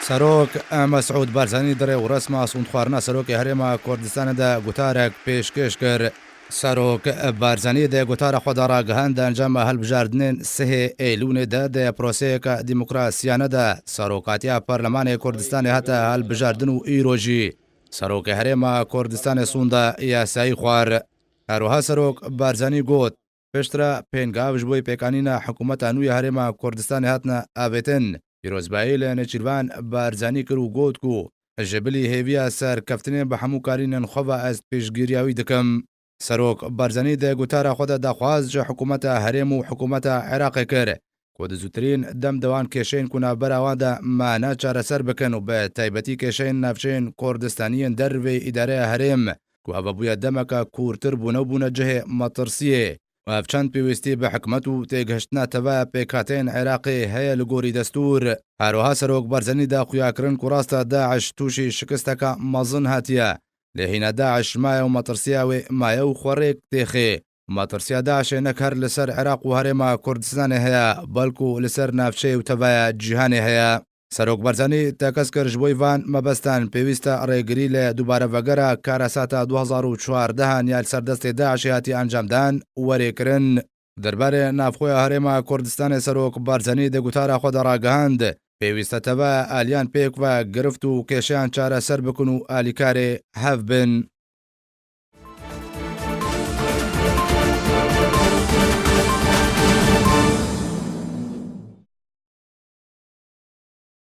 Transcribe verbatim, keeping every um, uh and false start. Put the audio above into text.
Serok Mesûd Barzanî di rêwresma sûndxwarina Serokê Herêma Kurdistanê de gutarek pêşkêş kir. Serok Barzanî di gotara xwe de ragihand, di encama hilbijardinên sihê Eylûnê de di proseyeke demokrasiyane de serokatiya Perlemanê Kurdistanê hate hilbijardin û îro jî Serokê Herêma Kurdistanê sûnda yasayî xwar. Her wiha Serok Barzanî got, Piştre pêngav ji bo pêkanîna hikûmeta nû ya Herêma Kurdistanê hatine avêtin. Pîrozbayî li Nêçîrvan Barzanî kir û got ku ji bilî hêviya serkeftinê bi hemû karînên xwe ve ez piştgiriya wî dikim. Serok Barzanî di gotara xwe de daxwaz ji hikûmeta herêm û hikûmeta Iraqê kir ku di zûtirîn dem de wan kêşeyên ku navbera wan de mane çareser bikin û bi taybetî kêşeyên navçeyên Kurdistanî yên dervê îdareya herêm ku ev bûye demeke kûrtir bûne û bûne cihê metirsiyê. Ev çend pêwîstî bi hikmet û têgihiştina tevaya pêkhateyên Iraqê heye li gorî destûr. Her wiha Serok Barzanî da xuyakirin ku rast e DAIŞ tûşî şikisteke mezin hatiye. Lê hîna DAIŞ maye û metirsiya wê maye û xwe rêk têxê. Metirsiya DAIŞê nek her li ser Iraq û Herêma Kurdistanê heye, belku li ser navçeyê û tevaya cîhanê heye. Serok Barzanî tekez kir ji bo van mebestan pêwîst e rêgirî li dubarevegera karesata du hazar û çardeh an ya li ser destê DAIŞê hatiye encamdan were kirin. Derbarê navxweya Herêma Kurdistanê Serok Barzanî di gotara xwe de ragihand, pêwîst e tevaya aliyan pêk ve girift û kêşeyan çareser bikin û alîkarê hev bin.